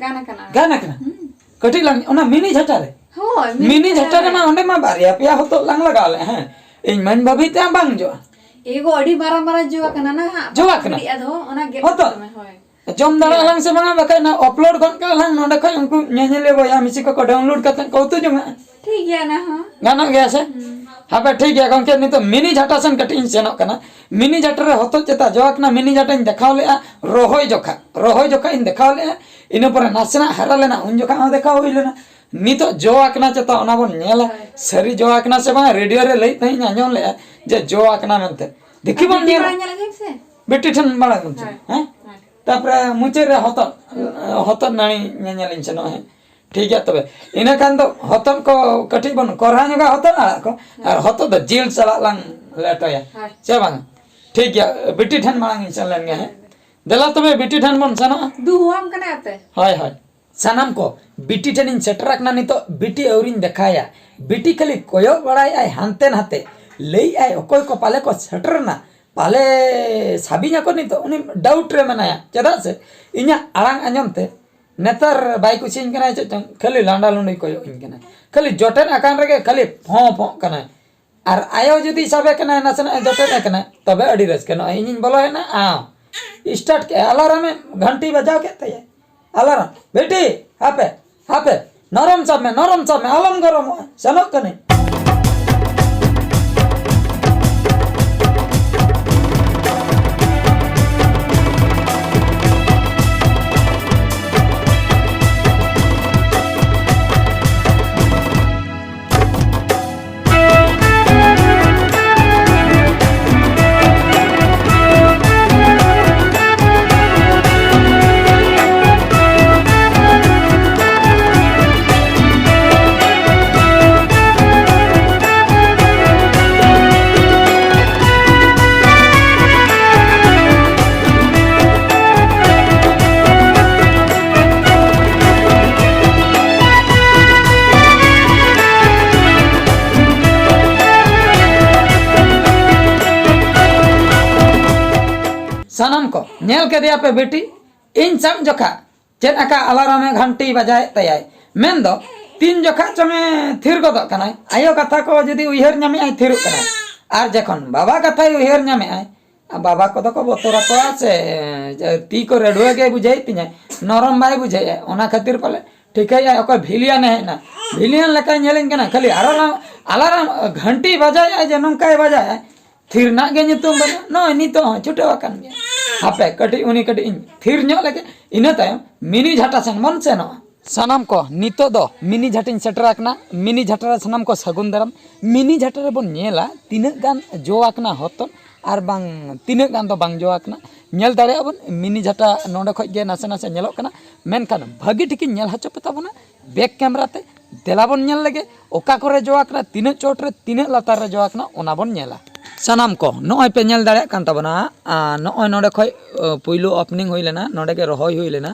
ᱜᱟᱱ ᱟᱠᱟᱱᱟ᱾ ᱜᱟᱱ ᱟᱠᱟᱱᱟ? ᱦᱩᱸ᱾ ᱠᱟᱹᱴᱤᱡ ᱞᱟᱝ, ᱚᱱᱟ ᱢᱤᱱᱤ ᱡᱷᱟᱴᱟ ᱨᱮ? ᱦᱳᱭ, ᱢᱤᱱᱤ ᱢᱤᱱᱤ ᱡᱷᱟᱴᱟ ᱡᱷᱟᱴᱟ ᱨᱮ᱾ ᱨᱮᱢᱟ, ᱚᱸᱰᱮ ᱢᱟ ᱵᱟᱨᱭᱟ ᱯᱮᱭᱟ ᱦᱚᱛᱚᱫ ᱞᱟᱝ ᱞᱟᱜᱟᱣ ᱞᱮᱫ, ᱦᱮᱸ᱾ ᱤᱧ ᱢᱟᱧ ᱵᱷᱟᱹᱵᱤ ᱛᱮ ᱵᱟᱝ ᱡᱚᱜᱼᱟ᱾ ᱮᱜᱳ, ᱟᱹᱰᱤ ᱢᱟᱨᱟᱝ ᱢᱟᱨᱟᱝ ᱡᱚ ᱟᱠᱟᱱᱟ ᱱᱟᱦᱟᱜ, ᱡᱚ ᱵᱟᱠᱚ ᱟᱠᱟᱱᱟ? ᱜᱤᱰᱤᱜᱼᱟ ᱫᱚ, ᱚᱱᱟ ᱜᱮᱫ ᱦᱚᱛᱚᱫ? ᱠᱟᱜ ᱢᱮ, ᱦᱳᱭ᱾ ᱡᱚᱢ ᱫᱟᱲᱮᱭᱟᱜ ᱟᱞᱟᱝ ᱥᱮ ᱵᱟᱝᱟ, ᱵᱟᱠᱷᱟᱡ ᱚᱱᱟ upload ᱜᱚᱫ ᱠᱟᱜ ᱟᱞᱟᱝ ᱱᱚᱸᱰᱮ ᱠᱷᱚᱡ, ᱩᱱᱠᱩ ᱧᱮᱧᱮᱞᱤᱭᱟᱹ ᱵᱚᱭᱦᱟ ᱢᱤᱥᱤ ᱠᱚᱠᱚ download ᱠᱟᱛᱮ ᱠᱚ ᱩᱛᱩ ᱡᱚᱝᱟ᱾ ᱴᱷᱤᱠ ᱜᱮᱭᱟ, ᱚᱱᱟ ᱦᱚᱸ᱾ ᱜᱟᱱᱚᱜ ᱜᱮᱭᱟ ᱥᱮ? ᱦᱩᱸ᱾ ᱦᱟᱯᱮ, ᱴᱷᱤᱠ ᱜᱮᱭᱟ ᱜᱚᱢᱠᱮ, ᱱᱤᱛᱚᱜ ᱢᱤᱱᱤ ᱡᱷᱟᱴᱟ ᱥᱮᱱ ᱠᱟᱹᱴᱤᱡ ᱤᱧ ᱥᱮᱱᱚᱜ ᱠᱟᱱᱟ᱾ ᱢᱤᱱᱤ ᱡᱷᱟᱴᱟ ᱨᱮ ᱦᱚᱛᱚᱫ ᱪᱮᱛᱟ ᱡᱚ ᱟᱠᱟᱱᱟ, ᱢᱤᱱᱤ ᱡᱷᱟᱴᱟᱧ ᱫᱮᱠᱷᱟᱣ ᱞᱮᱫᱼᱟ, ᱨᱚᱦᱚᱭ ᱡᱚᱠᱷᱟ, ᱨᱚᱦᱚᱭ ᱡᱚᱠᱷᱟ ᱤᱧ ᱫᱮᱠᱷᱟᱣ ᱞᱮᱫᱼᱟ, ᱤᱱᱟᱹ ᱯᱚᱨᱮ ᱱᱟᱥᱮᱱᱟᱜ ᱦᱟᱨᱟ ᱞᱮᱱᱟ, ᱩᱱ ᱡᱚᱠᱷᱟ ᱦᱚᱸ ᱫᱮᱠᱷᱟᱣ ᱦᱩᱭ ᱞᱮᱱᱟ᱾ ᱱᱤᱛᱚᱜ ᱡᱚ ᱟᱠᱟᱱᱟ ᱪᱮᱛᱟ, ᱚᱱᱟ ᱵᱚᱱ ᱧᱮᱞᱟ, ᱦᱳᱭ᱾ ᱥᱟᱹᱨᱤ ᱡᱚ ᱟᱠᱟᱱᱟ ᱥᱮ ᱵᱟᱝ, ᱨᱮᱰᱤᱭᱳ ᱨᱮ ᱞᱟᱹᱭᱮᱫ ᱛᱟᱦᱮᱸᱫ ᱤᱧ ᱟᱸᱡᱚᱢ ᱞᱮᱫᱼᱟ ᱡᱮ ᱡᱚ ᱟᱠᱟᱱᱟ ᱢᱮᱱᱛᱮ᱾ ᱫᱮᱠᱷᱤ ᱟᱨ ᱵᱚᱱ ᱵᱤᱴᱤ ᱧᱮᱞᱟ᱾ ᱢᱟᱲᱟᱝ ᱧᱮᱞ ᱟᱹᱜᱩᱭ ᱢᱮᱥᱮ᱾ ᱵᱤᱴᱤ ᱴᱷᱮᱱ ᱢᱟᱲᱟᱝ ᱵᱚᱱ ᱪᱟᱞᱟᱜᱼᱟ, ᱦᱳᱭ, ᱦᱮᱸ? ᱦᱳᱭ᱾ ᱛᱟᱯᱚᱨᱮ ᱢᱩᱪᱟᱹᱫ ᱨᱮ ᱦᱚᱛᱚᱫ, ᱦᱚᱛᱚᱫ ᱱᱟᱹᱲᱤ ᱧᱮᱧᱮᱞᱤᱧ ᱥᱮᱱᱚᱜᱼᱟ, ᱦᱮᱸ᱾ ᱴᱷᱤᱠ ᱜᱮᱭᱟ, ᱛᱚᱵᱮ ᱤᱱᱟᱹ ᱠᱷᱟᱱ ᱫᱚ ᱦᱚᱛᱚᱫ ᱠᱚ ᱠᱟᱹᱴᱤᱡ ᱵᱚᱱ ᱠᱚᱨᱦᱟ ᱧᱚᱜᱟ, ᱦᱚᱛᱚᱫ ᱟᱲᱟᱜ ᱠᱚ, ᱟᱨ ᱦᱳᱭ᱾ ᱦᱚᱛᱚᱫ ᱫᱚ ᱡᱤᱞ ᱥᱟᱞᱟᱜ ᱞᱟᱝ ᱞᱮᱴᱚᱭᱟ, ᱦᱳᱭ᱾ ᱥᱮ ᱵᱟᱝ? ᱴᱷᱤᱠ ᱜᱮᱭᱟ, ᱵᱤᱴᱤ ᱴᱷᱮᱱ ᱢᱟᱲᱟᱝ ᱤᱧ ᱥᱮᱱ ᱞᱮᱱ ᱜᱮ, ᱦᱮᱸ᱾ ᱫᱮᱞᱟ ᱛᱚᱵᱮ ᱵᱤᱴᱤ ᱴᱷᱮᱱ ᱵᱚᱱ ᱥᱮᱱᱚᱜᱼᱟ᱾ ᱫᱩᱦᱩᱣᱟᱢ ᱠᱟᱱᱟ ᱟᱛᱮ᱾ ᱦᱳᱭ, ᱦᱳᱭ᱾ ᱥᱟᱱᱟᱢ ᱠᱚ, ᱵᱤᱴᱤ ᱴᱷᱮᱱᱤᱧ ᱥᱮᱴᱮᱨ ᱟᱠᱟᱱᱟ ᱱᱤᱛᱚᱜ᱾ ᱵᱤᱴᱤ ᱟᱹᱣᱨᱤᱧ ᱫᱮᱠᱷᱟᱭᱟ᱾ ᱵᱤᱴᱤ ᱠᱷᱟᱹᱞᱤ ᱠᱚᱭᱚᱜ ᱵᱟᱲᱟᱭᱮᱫᱼᱟᱭ ᱦᱟᱱᱛᱮ ᱱᱟᱛᱮ᱾ ᱞᱟᱹᱭᱮᱫᱼᱟᱭ, ᱚᱠᱚᱭ ᱠᱚ ᱯᱟᱞᱮ ᱠᱚ ᱥᱮᱴᱮᱨ ᱮᱱᱟ, ᱯᱟᱞᱮ ᱥᱟᱵᱤᱧ ᱟᱠᱚ ᱱᱤᱛᱚᱜ᱾ ᱩᱱᱤ doubt ᱨᱮ ᱢᱮᱱᱟᱭᱟ, ᱪᱮᱫᱟᱜ ᱥᱮ ᱤᱧᱟᱹᱜ ᱟᱲᱟᱝ ᱟᱸᱡᱚᱢ ᱛᱮ ᱱᱮᱛᱟᱨ ᱵᱟᱭ ᱠᱩᱥᱤᱭᱟᱹᱧ ᱠᱟᱱᱟ ᱪᱮᱫ ᱪᱚᱝ, ᱠᱷᱟᱹᱞᱤ ᱞᱟᱸᱰᱟ ᱞᱩᱸᱰᱩᱭ ᱠᱚᱭᱚᱜ ᱟᱹᱧ ᱠᱟᱱᱟ, ᱠᱷᱟᱹᱞᱤ ᱡᱚᱴᱮᱫ ᱟᱠᱟᱱ ᱨᱮᱜᱮ ᱠᱷᱟᱹᱞᱤ ᱯᱷᱚᱸ ᱯᱷᱚᱸ ᱠᱟᱱᱟᱭ᱾ ᱟᱨ ᱟᱭᱳ ᱡᱩᱫᱤ ᱥᱟᱵᱮ ᱠᱟᱱᱟᱭ, ᱱᱟᱥᱮᱱᱟᱜ ᱮ ᱡᱚᱴᱮᱫ ᱮ ᱠᱟᱱᱟ, ᱛᱚᱵᱮ ᱟᱹᱰᱤ ᱨᱟᱹᱥᱠᱟᱹ᱾ ᱱᱚᱜᱼᱚᱭ ᱤᱧᱤᱧ ᱵᱚᱞᱚᱭᱮᱱᱟ, ᱟᱢ start ᱠᱮᱫᱼᱟ, alarm ᱮ ᱜᱷᱟᱱᱴᱤ ᱵᱟᱡᱟᱣ ᱠᱮᱫ ᱛᱟᱭᱟ, alarm᱾ ᱵᱤᱴᱤ, ᱦᱟᱯᱮ, ᱦᱟᱯᱮ, ᱱᱚᱨᱚᱢ ᱥᱟᱵ ᱢᱮ, ᱱᱚᱨᱚᱢ ᱥᱟᱵ ᱢᱮ, ᱟᱞᱚᱢ ᱜᱚᱨᱚᱢᱚᱜᱼᱟ, ᱥᱮᱱᱚᱜ ᱠᱟᱹᱱᱟᱹᱧ᱾ ᱥᱟᱱᱟᱢ ᱠᱚ ᱧᱮᱞ ᱠᱮᱫᱮᱭᱟ ᱯᱮ ᱵᱤᱴᱤ, ᱤᱧ ᱥᱟᱵ ᱡᱚᱠᱷᱟ ᱪᱮᱫ ᱟᱠᱟ ᱟᱞᱟᱨᱟᱢ ᱮ ᱜᱷᱟᱱᱴᱤ ᱵᱟᱡᱟᱭᱮᱫ ᱛᱟᱭᱟᱭ᱾ ᱢᱮᱱᱫᱚ ᱛᱤᱱ ᱡᱚᱠᱷᱟ ᱪᱚᱝ ᱮ ᱛᱷᱤᱨ ᱜᱚᱫᱚᱜ ᱠᱟᱱᱟᱭ᱾ ᱟᱭᱳ ᱠᱟᱛᱷᱟ ᱠᱚ ᱡᱩᱫᱤ ᱩᱭᱦᱟᱹᱨ ᱧᱟᱢᱮᱫ ᱟᱭ, ᱛᱷᱤᱨᱚᱜ ᱠᱟᱱᱟᱭ᱾ ᱟᱨ ᱡᱚᱠᱷᱚᱱ ᱵᱟᱵᱟ ᱠᱟᱛᱷᱟᱭ ᱩᱭᱦᱟᱹᱨ ᱧᱟᱢᱮᱫ ᱟᱭ, ᱵᱟᱵᱟ ᱠᱚᱫᱚ ᱠᱚ ᱵᱚᱛᱚᱨ ᱟᱠᱚᱣᱟ ᱥᱮ, ᱛᱤ ᱠᱚ ᱨᱟᱹᱰᱩᱣᱟᱹ ᱜᱮ ᱵᱩᱡᱷᱟᱹᱣᱮᱫ ᱛᱤᱧᱟᱹ, ᱱᱚᱨᱚᱢ ᱵᱟᱭ ᱵᱩᱡᱷᱟᱹᱣᱮᱫᱼᱟ᱾ ᱚᱱᱟ ᱠᱷᱟᱹᱛᱤᱨ ᱯᱟᱞᱮ ᱴᱷᱤᱠᱟᱹᱭᱮᱫᱼᱟᱭ ᱚᱠᱚᱭ ᱵᱷᱤᱞᱤᱭᱟᱱ ᱮ ᱦᱮᱡ ᱮᱱᱟ᱾ ᱵᱷᱤᱞᱤᱭᱟᱱ ᱞᱮᱠᱟᱭ ᱧᱮᱞᱤᱧ ᱠᱟᱱᱟ, ᱠᱷᱟᱹᱞᱤ ᱟᱨᱚ ᱟᱞᱟᱨᱟᱢ ᱜᱷᱟᱱᱴᱤ ᱵᱟᱡᱟᱭᱮᱫᱼᱟᱭ ᱡᱮ ᱱᱚᱝᱠᱟᱭ ᱵᱟᱡᱟᱭᱮᱫᱼᱟᱭ᱾ ᱛᱷᱤᱨ ᱨᱮᱱᱟᱜ ᱜᱮ ᱧᱩᱛᱩᱢ ᱵᱟᱹᱱᱩᱜᱼᱟ᱾ ᱱᱚᱜᱼᱚᱭ ᱱᱤᱛᱚᱜ ᱦᱚᱸ ᱪᱷᱩᱴᱟᱹᱣ ᱟᱠᱟᱱ ᱜᱮᱭᱟ᱾ ᱦᱟᱯᱮ ᱠᱟᱹᱴᱤᱡ ᱩᱱᱤ ᱠᱟᱹᱴᱤᱡ ᱤᱧ ᱛᱷᱤᱨ ᱧᱚᱜ ᱞᱮᱜᱮ, ᱤᱱᱟᱹ ᱛᱟᱭᱚᱢ ᱢᱤᱱᱤ ᱡᱷᱟᱴᱟ ᱥᱮᱱ ᱵᱚᱱ ᱥᱮᱱᱚᱜᱼᱟ᱾ ᱥᱟᱱᱟᱢ ᱠᱚ ᱱᱤᱛᱚᱜ ᱫᱚ ᱢᱤᱱᱤ ᱡᱷᱟᱴᱟᱧ ᱥᱮᱴᱮᱨ ᱟᱠᱟᱱᱟ᱾ ᱢᱤᱱᱤ ᱡᱷᱟᱴᱟ ᱨᱮ ᱥᱟᱱᱟᱢ ᱠᱚ ᱥᱟᱹᱜᱩᱱ ᱫᱟᱨᱟᱢ᱾ ᱢᱤᱱᱤ ᱡᱷᱟᱴᱟ ᱨᱮᱵᱚᱱ ᱧᱮᱞᱟ ᱛᱤᱱᱟᱹᱜ ᱜᱟᱱ ᱡᱚ ᱟᱠᱟᱱᱟ ᱦᱚᱛᱚᱫ ᱟᱨ ᱵᱟᱝ ᱛᱤᱱᱟᱹᱜ ᱜᱟᱱ ᱫᱚ ᱵᱟᱝ ᱡᱚ ᱟᱠᱟᱱᱟ᱾ ᱧᱮᱞ ᱫᱟᱲᱮᱭᱟᱜᱼᱟ ᱵᱚᱱ ᱢᱤᱱᱤ ᱡᱷᱟᱴᱟ ᱱᱚᱰᱮ ᱠᱷᱚᱡ ᱜᱮ ᱱᱟᱥᱮ ᱱᱟᱥᱮ ᱧᱮᱞᱚᱜ ᱠᱟᱱᱟ, ᱢᱮᱱᱠᱷᱟᱱ ᱵᱷᱟᱹᱜᱤ ᱴᱷᱤᱠᱤᱧ ᱧᱮᱞ ᱦᱚᱪᱚ ᱯᱮ ᱛᱟᱵᱚᱱᱟ ᱵᱮᱠ ᱠᱮᱢᱮᱨᱟ ᱛᱮ᱾ ᱫᱮᱞᱟ ᱵᱚᱱ ᱧᱮᱞ ᱞᱮᱜᱮ ᱚᱠᱟ ᱠᱚᱨᱮ ᱡᱚ ᱟᱠᱟᱱᱟ, ᱛᱤᱱᱟᱹᱜ ᱪᱚᱴ ᱨᱮ, ᱛᱤᱱᱟᱹᱜ ᱞᱟᱛᱟᱨ ᱨᱮ ᱡᱚ ᱟᱠᱟᱱᱟ, ᱚᱱᱟ ᱵᱚᱱ ᱧᱮᱞᱟ᱾ ᱥᱟᱱᱟᱢ ᱠᱚ ᱱᱚᱜᱼᱚᱭ ᱯᱮ ᱧᱮᱞ ᱫᱟᱲᱮᱭᱟᱜ ᱠᱟᱱ ᱛᱟᱵᱚᱱᱟ, ᱟᱨ ᱱᱚᱜᱼᱚᱭ ᱱᱚᱰᱮ ᱠᱷᱚᱡ ᱯᱩᱭᱞᱩ ᱳᱯᱮᱱᱤᱝ ᱦᱩᱭ ᱞᱮᱱᱟ, ᱱᱚᱰᱮ ᱜᱮ ᱨᱚᱦᱚᱭ ᱦᱩᱭ ᱞᱮᱱᱟ᱾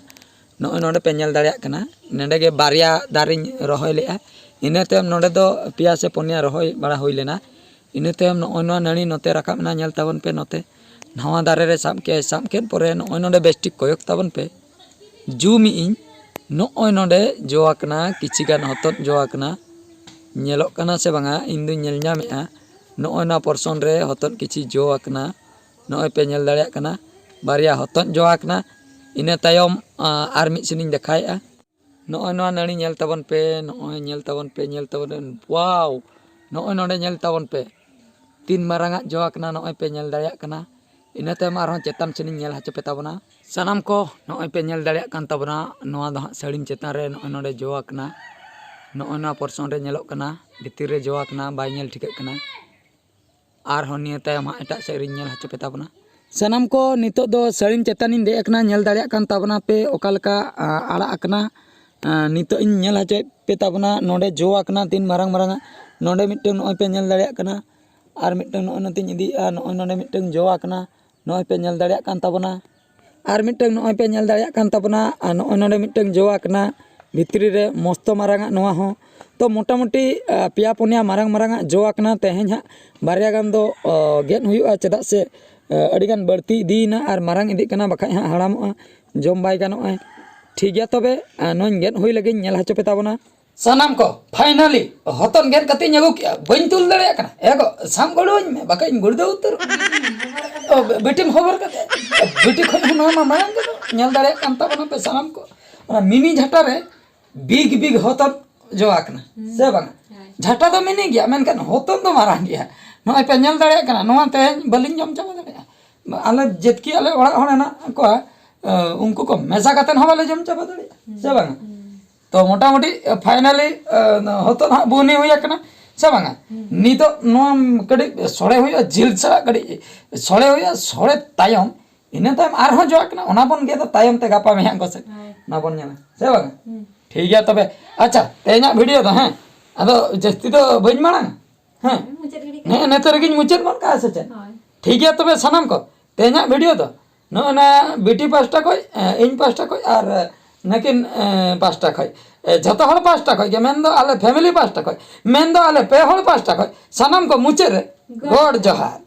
ᱱᱚᱜᱼᱚᱭ ᱱᱚᱰᱮ ᱯᱮ ᱧᱮᱞ ᱫᱟᱲᱮᱭᱟᱜ ᱠᱟᱱᱟ, ᱱᱚᱰᱮ ᱜᱮ ᱵᱟᱨᱭᱟ ᱫᱟᱨᱮᱧ ᱨᱚᱦᱚᱭ ᱞᱮᱜᱼᱟ᱾ ᱤᱱᱟᱹ ᱛᱟᱭᱚᱢ ᱱᱚᱰᱮ ᱫᱚ ᱯᱮᱭᱟ ᱥᱮ ᱯᱩᱱᱭᱟ ᱨᱚᱦᱚᱭ ᱵᱟᱲᱟ ᱦᱩᱭ ᱞᱮᱱᱟ᱾ ᱤᱱᱟᱹ ᱛᱟᱭᱚᱢ ᱱᱚᱜᱼᱚᱭ ᱱᱚᱣᱟ ᱱᱟᱹᱲᱤ ᱱᱚᱛᱮ ᱨᱟᱠᱟᱵ ᱮᱱᱟ, ᱧᱮᱞ ᱛᱟᱵᱚᱱ ᱯᱮ ᱱᱚᱛᱮ᱾ ᱱᱟᱣᱟ ᱫᱟᱨᱮ ᱨᱮ ᱥᱟᱵ ᱠᱮᱜᱼᱟᱭ, ᱥᱟᱵ ᱠᱮᱫ ᱯᱚᱨᱮ ᱱᱚᱜᱼᱚᱭ ᱱᱚᱰᱮ ᱵᱮᱥ ᱴᱷᱤᱠ ᱠᱚᱭᱚᱜ ᱛᱟᱵᱚᱱ ᱯᱮ, ᱡᱩᱢ ᱮᱜ ᱤᱧ᱾ ᱱᱚᱜᱼᱚᱭ ᱱᱚᱰᱮ ᱡᱚ ᱟᱠᱟᱱᱟ, ᱠᱤᱪᱷᱤ ᱜᱟᱱ ᱦᱚᱛᱚᱫ ᱡᱚ ᱟᱠᱟᱱᱟ, ᱧᱮᱞᱚᱜ ᱠᱟᱱᱟ ᱥᱮ ᱵᱟᱝᱟ, ᱤᱧ ᱫᱩᱧ ᱧᱮᱞ ᱧᱟᱢᱮᱜᱼᱟ᱾ ᱱᱚᱜᱼᱚᱭ ᱱᱚᱣᱟ ᱯᱚᱨᱥᱚᱱ ᱨᱮ ᱦᱚᱛᱚᱫ ᱠᱤᱪᱷᱤ ᱡᱚ ᱟᱠᱟᱱᱟ, ᱱᱚᱜᱼᱚᱭ ᱯᱮ ᱧᱮᱞ ᱫᱟᱲᱮᱭᱟᱜ ᱠᱟᱱᱟ, ᱵᱟᱨᱭᱟ ᱦᱚᱛᱚᱫ ᱡᱚ ᱟᱠᱟᱱᱟ᱾ ᱤᱱᱟᱹ ᱛᱟᱭᱚᱢ ᱟᱨ ᱢᱤᱫ ᱥᱮᱱ ᱤᱧ ᱫᱮᱠᱷᱟᱣᱮᱜᱼᱟ᱾ ᱱᱚᱜᱼᱚᱭ ᱱᱚᱣᱟ ᱱᱟᱹᱲᱤ ᱧᱮᱞ ᱛᱟᱵᱚᱱ ᱯᱮ, ᱱᱚᱜᱼᱚᱭ ᱧᱮᱞ ᱛᱟᱵᱚᱱ ᱯᱮ, ᱧᱮᱞ ᱛᱟᱵᱚᱱ ᱯᱮ, ᱣᱟᱣ! ᱱᱚᱜᱼᱚᱭ ᱱᱚᱰᱮ ᱧᱮᱞ ᱛᱟᱵᱚᱱ ᱯᱮ, ᱛᱤᱱ ᱢᱟᱨᱟᱝ ᱟᱜ ᱡᱚ ᱟᱠᱟᱱᱟ, ᱱᱚᱜᱼᱚᱭ ᱯᱮ ᱧᱮᱞ ᱫᱟᱲᱮᱭᱟᱜ ᱠᱟᱱᱟ᱾ ᱤᱱᱟᱹ ᱛᱟᱭᱚᱢ ᱟᱨᱦᱚᱸ ᱪᱮᱛᱟᱱ ᱥᱮᱱᱤᱧ ᱧᱮᱞ ᱦᱚᱪᱚ ᱯᱮ ᱛᱟᱵᱚᱱᱟ᱾ ᱥᱟᱱᱟᱢ ᱠᱚ ᱱᱚᱜᱼᱚᱭ ᱯᱮ ᱧᱮᱞ ᱫᱟᱲᱮᱭᱟᱜ ᱠᱟᱱ ᱛᱟᱵᱚᱱᱟ, ᱱᱚᱣᱟ ᱫᱚ ᱦᱟᱸᱜ ᱥᱟᱹᱲᱤᱢ ᱪᱮᱛᱟᱱ ᱨᱮ ᱱᱚᱜᱼᱚᱭ ᱱᱚᱰᱮ ᱡᱚ ᱟᱠᱟᱱᱟ᱾ ᱱᱚᱜᱼᱚᱭ ᱱᱚᱣᱟ ᱯᱚᱨᱥᱚᱱ ᱨᱮ ᱧᱮᱞᱚᱜ ᱠᱟᱱᱟ, ᱵᱷᱤᱛᱤᱨ ᱨᱮ ᱡᱚ ᱟᱠᱟᱱᱟ, ᱵᱟᱭ ᱧᱮᱞ ᱴᱷᱤᱠᱟᱹᱜ ᱠᱟᱱᱟ᱾ ᱟᱨᱦᱚᱸ ᱱᱤᱭᱟᱹ ᱛᱟᱭᱚᱢ ᱦᱟᱸᱜ ᱮᱴᱟᱜ ᱥᱮᱫ ᱨᱤᱧ ᱧᱮᱞ ᱦᱚᱪᱚ ᱯᱮ ᱛᱟᱵᱚᱱᱟ᱾ ᱥᱟᱱᱟᱢ ᱠᱚ ᱱᱤᱛᱚᱜ ᱫᱚ ᱥᱟᱹᱲᱤᱢ ᱪᱮᱛᱟᱱᱤᱧ ᱫᱮᱡ ᱟᱠᱟᱱᱟ, ᱧᱮᱞ ᱫᱟᱲᱮᱭᱟᱜ ᱠᱟᱱ ᱛᱟᱵᱚᱱᱟ ᱯᱮ ᱚᱠᱟ ᱞᱮᱠᱟ ᱟᱲᱟᱜ ᱟᱠᱟᱱᱟ᱾ ᱱᱤᱛᱚᱜ ᱤᱧ ᱧᱮᱞ ᱦᱚᱪᱚᱭᱮᱫ ᱯᱮ ᱛᱟᱵᱚᱱᱟ, ᱱᱚᱰᱮ ᱡᱚ ᱟᱠᱟᱱᱟ ᱛᱤᱱ ᱢᱟᱨᱟᱝ ᱢᱟᱨᱟᱝ ᱟᱜ᱾ ᱱᱚᱰᱮ ᱢᱤᱫᱴᱟᱝ ᱱᱚᱜᱼᱚᱭ ᱯᱮ ᱧᱮᱞ ᱫᱟᱲᱮᱭᱟᱜ ᱠᱟᱱᱟ, ᱟᱨ ᱢᱤᱫᱴᱟᱝ ᱱᱚᱜᱼᱚᱭ ᱱᱚᱛᱮᱧ ᱤᱫᱤᱭᱮᱫᱼᱟ, ᱱᱚᱜᱼᱚᱭ ᱱᱚᱰᱮ ᱢᱤᱫᱴᱟᱝ ᱡᱚ ᱟᱠᱟᱱᱟ, ᱱᱚᱜᱼᱚᱭ ᱯᱮ ᱧᱮᱞ ᱫᱟᱲᱮᱭᱟᱜ ᱠᱟᱱ ᱛᱟᱵᱚᱱᱟ᱾ ᱟᱨ ᱢᱤᱫᱴᱟᱝ ᱱᱚᱜᱼᱚᱭ ᱯᱮ ᱧᱮᱞ ᱫᱟᱲᱮᱭᱟᱜ ᱠᱟᱱ ᱛᱟᱵᱚᱱᱟ, ᱟᱨ ᱱᱚᱜᱼᱚᱭ ᱱᱚᱰᱮ ᱢᱤᱫᱴᱟᱝ ᱡᱚ ᱟᱠᱟᱱᱟ, ᱵᱷᱤᱛᱨᱤ ᱨᱮ ᱢᱚᱥᱛᱚ ᱢᱟᱨᱟᱝ ᱟᱜ ᱱᱚᱣᱟ ᱦᱚᱸ᱾ ᱛᱚ ᱢᱚᱴᱟᱢᱩᱴᱤ ᱯᱮᱭᱟ ᱯᱩᱱᱭᱟ ᱢᱟᱨᱟᱝ ᱢᱟᱨᱟᱝ ᱟᱜ ᱡᱚ ᱟᱠᱟᱱᱟ᱾ ᱛᱮᱦᱮᱧ ᱦᱟᱸᱜ ᱵᱟᱨᱭᱟ ᱜᱟᱱ ᱫᱚ ᱜᱮᱫ ᱦᱩᱭᱩᱜᱼᱟ, ᱪᱮᱫᱟᱜ ᱥᱮ ᱟᱹᱰᱤᱜᱟᱱ ᱵᱟᱹᱲᱛᱤ ᱤᱫᱤᱭᱮᱱᱟ ᱟᱨ ᱢᱟᱨᱟᱝ ᱤᱫᱤᱜ ᱠᱟᱱᱟ, ᱵᱟᱠᱷᱟᱡ ᱦᱟᱸᱜ ᱦᱟᱲᱟᱢᱚᱜᱼᱟ, ᱡᱚᱢ ᱵᱟᱭ ᱜᱟᱱᱚᱜᱼᱟ᱾ ᱴᱷᱤᱠ ᱜᱮᱭᱟ, ᱛᱚᱵᱮ ᱱᱚᱣᱟᱧ ᱜᱮᱫ ᱦᱩᱭ ᱞᱮᱜᱮᱧ, ᱧᱮᱞ ᱦᱚᱪᱚ ᱯᱮ ᱛᱟᱵᱚᱱᱟ᱾ ᱥᱟᱱᱟᱢ ᱠᱚ ᱯᱷᱟᱭᱱᱟᱞᱤ ᱦᱚᱛᱚᱱ ᱜᱮᱫ ᱠᱟᱛᱮᱧ ᱟᱹᱜᱩ ᱠᱮᱜᱼᱟ, ᱵᱟᱹᱧ ᱛᱩᱞ ᱫᱟᱲᱮᱭᱟᱜ ᱠᱟᱱᱟ᱾ ᱮ ᱜᱚ, ᱥᱟᱵ ᱜᱚᱲᱚᱣᱟᱹᱧ ᱢᱮ, ᱵᱟᱠᱷᱟᱡ ᱤᱧ ᱜᱩᱲᱫᱟᱹᱣ ᱩᱛᱟᱹᱨᱚᱜ᱾ ᱚ, ᱵᱤᱴᱤᱢ ᱦᱚᱵᱚᱨ ᱠᱟᱛᱮ, ᱵᱤᱴᱤ ᱠᱷᱚᱱ ᱦᱚᱸ ᱱᱚᱣᱟ ᱢᱟ ᱢᱟᱲᱟᱝ ᱜᱮ ᱧᱮᱞ ᱫᱟᱲᱮᱭᱟᱜ ᱠᱟᱱ ᱛᱟᱵᱚᱱᱟ ᱯᱮ ᱥᱟᱱᱟᱢ ᱠᱚ᱾ ᱚᱱᱟ ᱢᱤᱱᱤ ᱡᱷᱟᱴᱟ ᱨᱮ ᱵᱤᱜᱽ ᱵᱤᱜᱽ ᱦᱚᱛᱚᱱ ᱡᱚ ᱟᱠᱟᱱᱟ, ᱥᱮ ᱵᱟᱝᱟ? ᱡᱷᱟᱴᱟ ᱫᱚ ᱢᱤᱱᱤ ᱜᱮᱭᱟ, ᱢᱮᱱᱠᱷᱟᱱ ᱦᱚᱛᱚᱱ ᱫᱚ ᱢᱟᱨᱟᱝ ᱜᱮᱭᱟ᱾ ᱱᱚᱜᱼᱚᱭ ᱯᱮ ᱧᱮᱞ ᱫᱟᱲᱮᱭᱟᱜ ᱠᱟᱱᱟ, ᱱᱚᱣᱟ ᱛᱮᱦᱮᱧ ᱵᱟᱹᱞᱤᱧ ᱡᱚᱢ ᱪᱟᱵᱟ ᱫᱟᱲᱮᱭᱟᱜᱼᱟ᱾ ᱟᱞᱮ ᱡᱮᱛᱠᱤ ᱟᱞᱮ ᱚᱲᱟᱜ ᱦᱚᱲ ᱦᱮᱱᱟᱜ ᱠᱚᱣᱟ, ᱩᱱᱠᱩ ᱠᱚ ᱢᱮᱥᱟ ᱠᱟᱛᱮ ᱦᱚᱸ ᱵᱟᱞᱮ ᱡᱚᱢ ᱪᱟᱵᱟ ᱫᱟᱲᱮᱭᱟᱜᱼᱟ, ᱥᱮ ᱵᱟᱝᱟ? ᱛᱚ ᱢᱚᱴᱟᱢᱩᱴᱤ ᱯᱷᱟᱭᱱᱟᱞᱤ ᱦᱚᱛᱚᱫ ᱦᱟᱸᱜ ᱵᱩᱦᱱᱤ ᱦᱩᱭ ᱟᱠᱟᱱᱟ, ᱥᱮ ᱵᱟᱝᱟ? ᱱᱤᱛᱚᱜ ᱱᱚᱣᱟ ᱠᱟᱹᱴᱤᱡ ᱥᱚᱲᱮ ᱦᱩᱭᱩᱜᱼᱟ, ᱡᱤᱞ ᱥᱟᱞᱟᱜ ᱠᱟᱹᱴᱤᱡ ᱥᱚᱲᱮ ᱦᱩᱭᱩᱜᱼᱟ᱾ ᱥᱚᱲᱮ ᱛᱟᱭᱚᱢ, ᱤᱱᱟᱹ ᱛᱟᱭᱚᱢ ᱟᱨᱦᱚᱸ ᱡᱚ ᱟᱠᱟᱱᱟ, ᱚᱱᱟ ᱵᱚᱱ ᱜᱮᱫᱟ ᱛᱟᱭᱚᱢ ᱛᱮ ᱜᱟᱯᱟ ᱢᱮᱭᱟᱝ ᱠᱚ ᱥᱮᱫ᱾ ᱚᱱᱟ ᱵᱚᱱ ᱧᱮᱞᱟ, ᱥᱮ ᱵᱟᱝᱟ? ᱴᱷᱤᱠ ᱜᱮᱭᱟ ᱛᱚᱵᱮ᱾ ᱟᱪᱪᱷᱟ, ᱛᱮᱦᱮᱧᱟᱜ ᱵᱷᱤᱰᱤᱭᱳ ᱫᱚ, ᱦᱮᱸ, ᱟᱫᱚ ᱡᱟᱹᱥᱛᱤ ᱫᱚ ᱵᱟᱹᱧ ᱢᱟᱲᱟᱝᱟ᱾ ᱦᱮᱸ, ᱢᱩᱪᱟᱹᱫ ᱜᱷᱟᱹᱲᱤᱡ ᱱᱮ-, ᱱᱮᱛᱟᱨ ᱨᱮᱜᱮᱧ ᱢᱩᱪᱟᱹᱫ ᱜᱚᱫ ᱠᱟᱜᱼᱟ ᱥᱮ ᱪᱮᱫ? ᱦᱳᱭ᱾ ᱴᱷᱤᱠ ᱜᱮᱭᱟ ᱛᱚᱵᱮ ᱥᱟᱱᱟᱢ ᱠᱚ, ᱛᱮᱦᱮᱧᱟᱜ ᱵᱷᱤᱰᱤᱭᱳ ᱫᱚ ᱱᱚᱜᱼᱚ ᱱᱟ ᱵᱤᱴᱤ ᱯᱟᱦᱴᱟ ᱠᱷᱚᱡ, ᱮ, ᱤᱧ ᱯᱟᱦᱴᱟ ᱠᱷᱚᱡ ᱟᱨ, ᱮ, ᱱᱩᱠᱤᱱ, ᱮ, ᱯᱟᱦᱴᱟ ᱠᱷᱚᱡ, ᱮ, ᱡᱷᱚᱛᱚ ᱦᱚᱲ ᱯᱟᱦᱴᱟ ᱠᱷᱚᱡ ᱜᱮ, ᱢᱮᱱᱫᱚ ᱟᱞᱮ ᱯᱷᱮᱢᱤᱞᱤ ᱯᱟᱦᱴᱟ ᱠᱷᱚᱡ, ᱢᱮᱱᱫᱚ ᱟᱞᱮ ᱯᱮ ᱦᱚᱲ ᱯᱟᱦᱴᱟ ᱠᱷᱚᱡ, ᱥᱟᱱᱟᱢ ᱠᱚ ᱢᱩᱪᱟᱹᱫ ᱨᱮ ᱜᱚᱰ ᱡᱚᱦᱟᱨ᱾